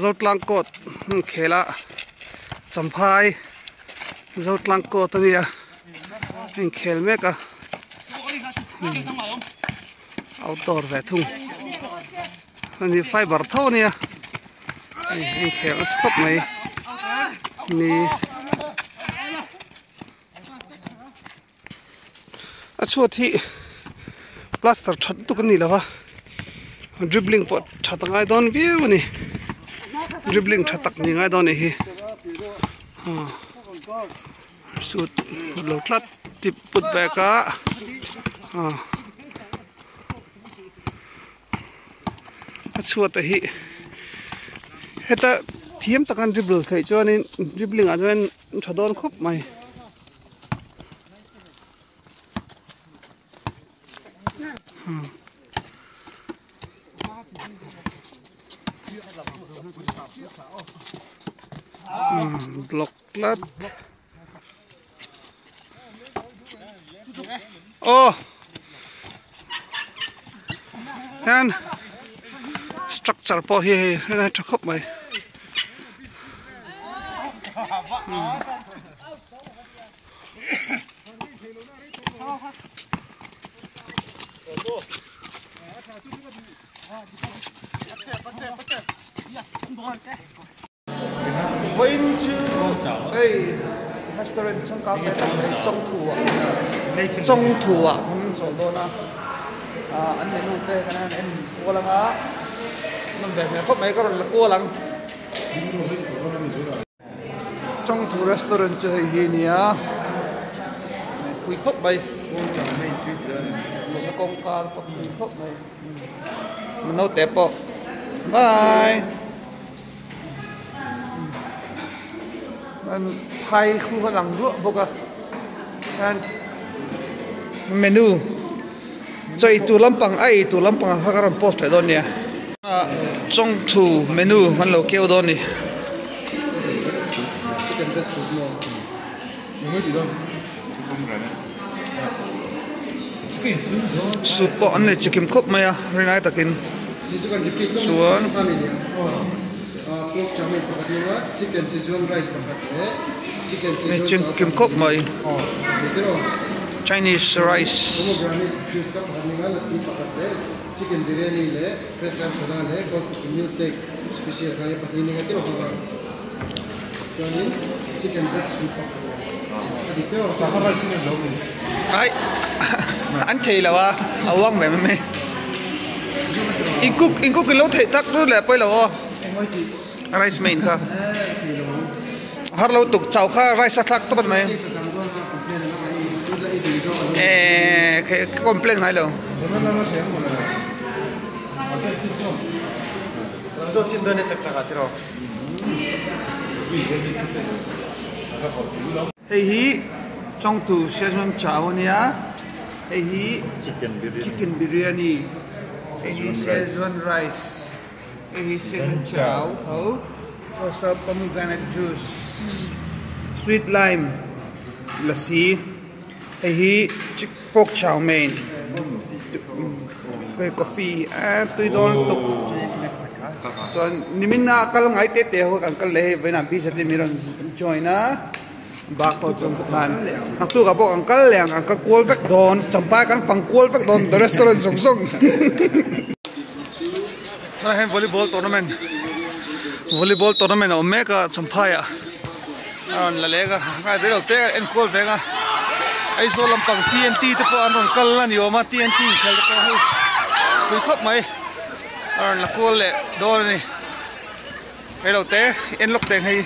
Zotlang court hmun khel a Champhai Zotlang court a nia a inkhel mek a outdoor ve thung ani fiber tho a nia a inkhel nasa khawp mai ni. A chhuat hi plaster that lutuk a ni lo va dribbling pawh that a ngai dawn viau a ni dribbling tha tak ni ngai dawn a nih hi suit lo tlat tip put back a a chhuat a hi heta thiam taka an dribble theih chuanin dribbling ah chuan tha dawn khawp mai. Block tlat aw hian structure pawh hi hei a tha khawp mai. Vawiin chu hei restaurant changkang ve tak mai Chawngthu ah Chawngthu ah kan chawl dawn a ah an menu te kan han en kual ang a nawm ve hmel khawp mai ka rawn la kual ang. Chawngthu restaurant chu hei hi a nia pui khawp mai luhna kawngka pawh pui khawp mai naute pawh bye an phai khu a lang ruah bawk a chuan menu chaw ei tur lampang a ei tur lampang kha ka rawn post leh dawn nia. Chawngthu menu an lo keu dawn a ni. Soup pawh an nei chikim khawp mai a rinai takin chuan. Nei chikim khawp mai Chinese rice. Chicken biryani leh fresh lime soda leh cold coffee milk shake special kha hi pahnih nen a tirh bawk a chuanin chicken veg soup pakhat a dik deuh Ai an thei lo a a uang ve mai mai in cook in cook in lo theih tak lut leh pawi lo aw rice main kha har lo tuk chau kha rice a thlak tawp a ni mai. Ehh ka complain ngai lo. Hei hi Chawngthu Szechuan Chow a nia hei hi Chicken Biryani hei hi Szechuan Rice hei hi Szechuan Chow tho also Pomegranate Juice Sweet Lime Lassi. Hei hi pork chow mein coffee eee tui dawn lutuk chuan nimin a kal ngai te te ho kan kal leh hei vawiinah pizza te min rawn join a bak ho chuan tikhan naktuk ah pawh kan kal leh ang kan kal kual vek dawn champai kan fang kual vek dawn restaurant zawng zawng. Tunah hian volleyball tournament volleyball tournament a awm mek a champhai ah. A rawn la leng a ngai ve lo te a enkual veng a Aizawl lampang TNT te pawh an rawn kal a ni awm a TNT inkhel te pawh hei pui khawp mai a rawn la kual leh dawn a ni rei lo te en lawk teng hei.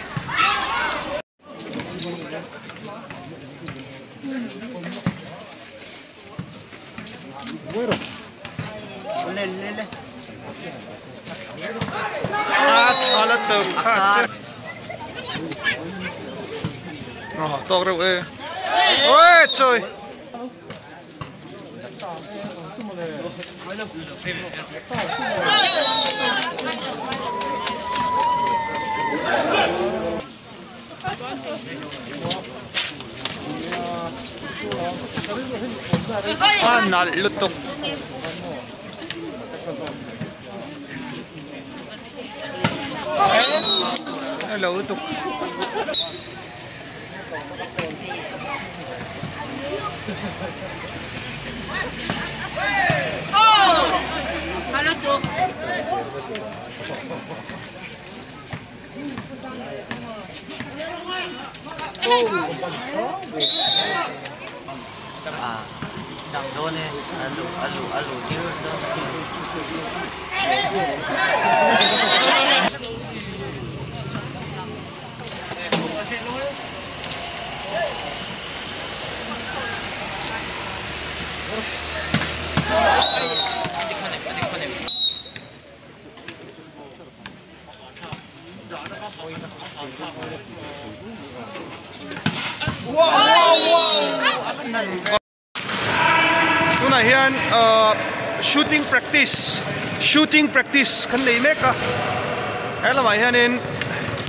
Tawk reuh e ôi trời A nalh lutuk. Hello lutuk. Tunah hian ahh shooting practice shooting practice kan nei mek a he lamah hianin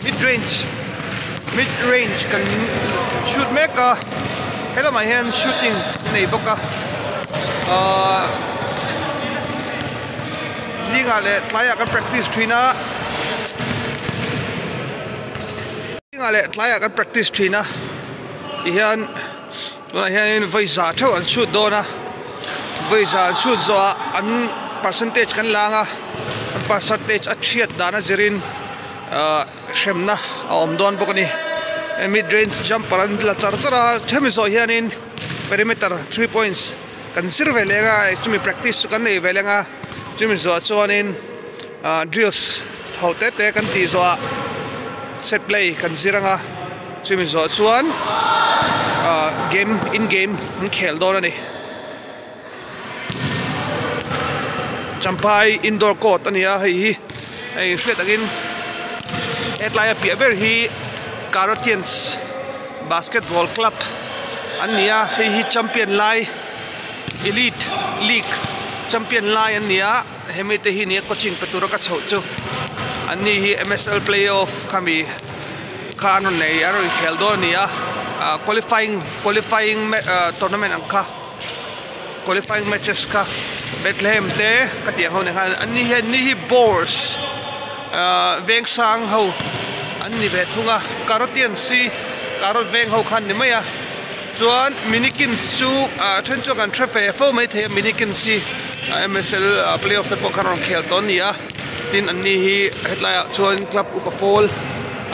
mid range mid range kan shoot mek a he lamah hian shooting an nei bawk a ahh zingah leh tlaiah kan practice thin a zingah leh tlaiah kan practice thin a tihian. Tunah hianin vawi za theuh an shoot dawn a, vawi za an shoot zawhah an percentage kan la ang a, an percentage a chhiat dan a zirin ahh hremna a awm dawn bawk a ni. Mid range jumper an la char char a, hemi zawh hianin perimeter three points kan zir ve leng a, chumi practice chu kan nei ve leng a, chumi zawh chuanin ahh drills ho te te kan tih zawhah set play kan zir ang a. Chumi zawh chuan ah game in game an khel dawn a ni. Champhai indoor court a ni a hei hi hei hriat angin hetlai a piah ber hi Karatians basketball club an ni a hei hi champion lai elite league champion lai an ni a hemi te hi nia coaching pe tura ka chhoh chu an ni hi M_S_L playoff khami. Kha an rawn nei an rawn inkhel dawn a ni a ah qualifying qualifying ah tournament ang kha qualifying matches kha Bethlehem te ka tih ang ho nen khan an ni hian ni hi Boars ah Vengsang ho an ni ve thung a Karatian si Karot veng ho kha an ni mai a chuan Minikins chu ah then chuan kan hre ve fo maithei a Minikins hi M_S_L playoff te pawh khan rawn khel tawh a ni a. Tin an ni hi hetlai ah chuan club upa pawl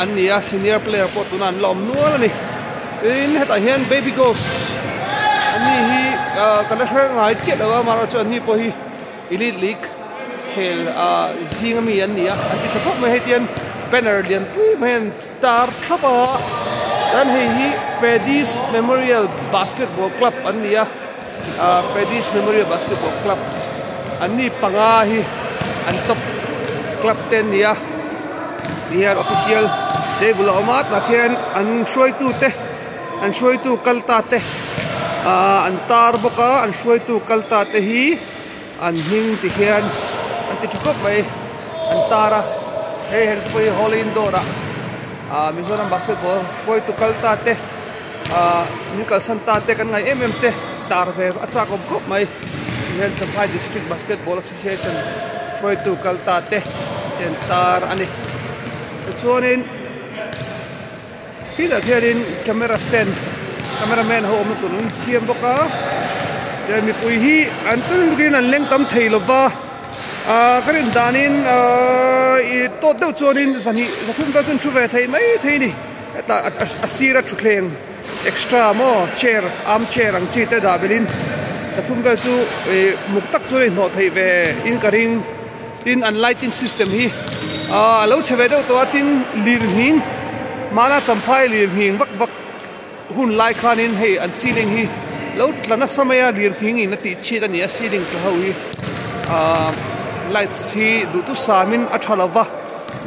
an ni a senior player pawh tunah an la awm nual a ni tin hetah hian baby ghost an ni hi ah ka la hre ngai chiah lo a amaherawhchu an ni pawh hi elite league khel ah zing ami an ni a an ti tha khawp mai hei tian banner lian pui mai an tar thlap a chuan hei hi Freddy's memorial basketball club an ni a. Ahh Freddy's Memorial Basketball Club an ni panga hi an top club te an ni a tihian official table a awm a tah khian an hruaitu te an hruaitu kal ta te ahh an tar bawk a an hruaitu kal ta te hi an hming ti hian an ti tha khawp mai an tar a hei han pawh hi hall indoor ah ahh Mizoram basketball hruaitu kal ta te. Ahh min kalsan ta te kan ngaih em em te tar ve a chak awm khawp mai tihian Champhai District Basketball Association hruaitu kal ta te te an tar a ni tichuanin hetah hianin camera stand camera man ho awmna tur an siam bawk a chuan mipui hi an tul lukin an leng tam thei lova ahh ka rin danin ahh ih tawt deuh chuanin zahnih zathum vel chu an thu ve thei mai thei a ni. Hetah a sira thutthleng extra maw chair arm chair ang chi te dah belhin pathum vel chu ih muk tak chu a inhnawh theih ve in ka ring tin an lighting system hi ah a lo chhe ve deuh tawh a tin lir nghing hmana champhai lir nghing vak vak hun lai khanin hei an ceiling hi lo tla nasa mai a lir nghing in a tih chhiat a ni a ceiling tla ho hi ah lights hi duhthusam in a tha lova.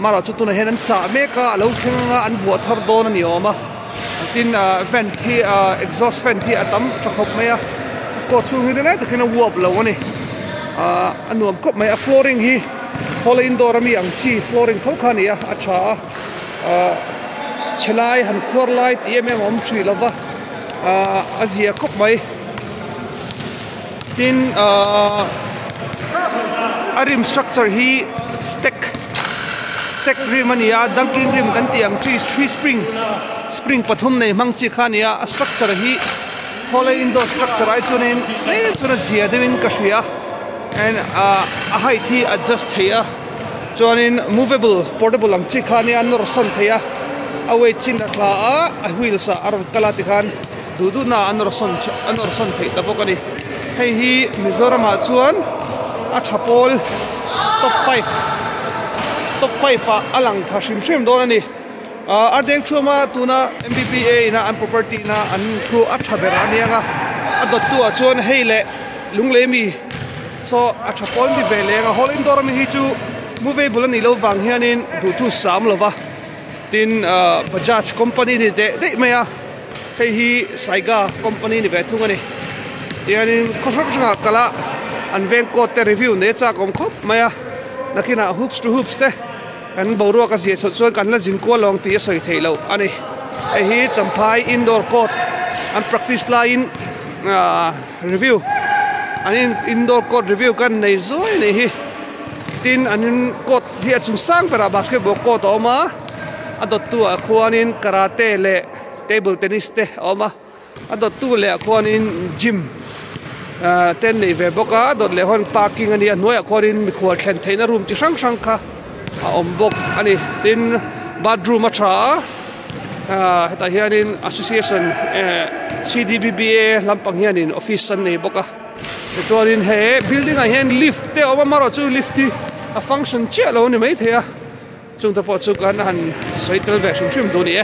Marawh chu tunah hian an chah mek a, a lo thleng anga an vuah thar dawn a ni awm a. Tin ah vent hi ah exhaust fan hi a tam tha khawp mai a, court chhung hi nilai takin a uap lo a ni. Ah a nuam khawp mai a, flooring hi hall indoor ami ang chi flooring tho kha a ni a, a tha a. Ah chhe lai han khuar lai tih em em a awm hrih lo va, ah a zia khawp mai. Tin ahh a rim structure hi stack Tech rim a ni a dunking rim kan tih ang chi three spring spring pathum nei hmang chi kha a ni a a structure hi khawlai indoor structure ai chuanin tlem chuan a zia deuhin ka hria and ah a height hi adjust theih a chuanin movable portable ang chi kha a nia a nawr san theih a a weight chin a tla a a wheels ah a rawn kal a tikhan duh duh naah a nawr sawn a nawr sawn theih ta bawk a ni hei hi Mizoram ah chuan a tha pawl top five top five ah a lang tha hrim hrim dawn a ni ah ardeng thuama tuna m b p a ina an property na an thu a tha ber a nia nga a dawt tu ah chuan hei leh lunglei mi saw a tha pawl ni ve leng a hall indoor ami hi chu movable a nih loh vang hianin duhthu sam lova tin ah bajaj company ni teh daih mai a. Hei hi Saiga company ni ve thung a ni. Tihianin khaw hrang hrangah kal a an veng court te review nei a chak awm khawp mai a. Nakinah hoops to hoops te kan boruak a ziah chhoh chuan kan la zin kual lawng tih a sawi theih loh a ni. Hei hi Champhai indoor court an practice laiin ahh review an indoor court review kan nei zuai a nih hi. Tin an court hi a chung sang berah basketball court a awm a. A dawttu ah khuanin karate leh table tennis te a awm a a dawttu leh ah khuanin gym ah te an nei ve bawk a a dawt leh hawn parking a ni a hnuaiah khuanin mikhual thlen theihna room chi hrang hrang kha a awm bawk a ni tin bathroom a tha a ah hetah hianin association eh c d b b a lampang hianin office an nei bawk a tichuanin he building ah hian lift te a awm a amaherawhchu lift hi a function chiah lo a ni maithei a. Chungte pawh chu kan han sawi tel ve hrim hrim duh a ni e.